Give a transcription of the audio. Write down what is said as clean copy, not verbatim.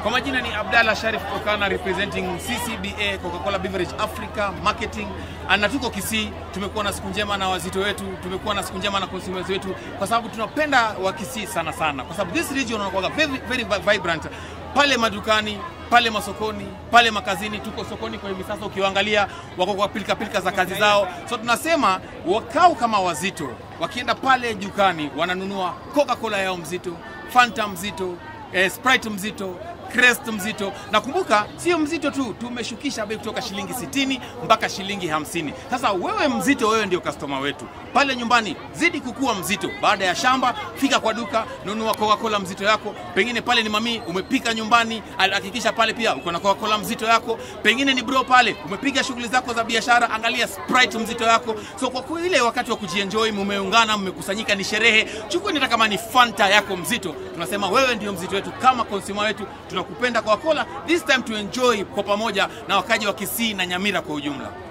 Kwa majina ni Abdalla Sharif Kokana, representing CCBA, Coca-Cola Beverage Africa Marketing. Na tuko Kisii, tumekuwa na siku njema na wazito wetu, tumekuwa na siku njema na consumers wetu, kwa sababu tunapenda wa Kisii sana sana, kwa sababu this region wanakuwa very, very vibrant pale madukani, pale masokoni, pale makazini. Tuko sokoni kwa hivi sasa, ukiwaangalia wako kwa pilika pilika za kazi zao. So tunasema wakao kama wazito wakienda pale dukani wananunua Coca-Cola yao mzito, Fanta mzito, Sprite mzito, Krest mzito. Na kumbuka sio mzito tu, tumeshukisha bei kutoka shilingi 60 mpaka shilingi 50. Sasa wewe mzito, wewe ndio customer wetu pale nyumbani, zidi kukua mzito. Baada ya shamba, fika kwa duka, nunua Coca-Cola mzito yako. Pengine pale ni mami umepika nyumbani, hakikisha pale pia uko na Coca-Cola mzito yako. Pengine ni bro pale umepiga shughuli zako za biashara, angalia Sprite mzito yako. So kwa ile wakati wa kujienjoy, mumeungana, mmekusanyika, ni sherehe, chukua hata kama ni Fanta yako mzito. Tunasema wewe ndio mzito wetu kama consumer wetu, tunakupenda Coca-Cola. This time to enjoy kwa pamoja na wakaji wa Kisii na Nyamira kwa ujumla.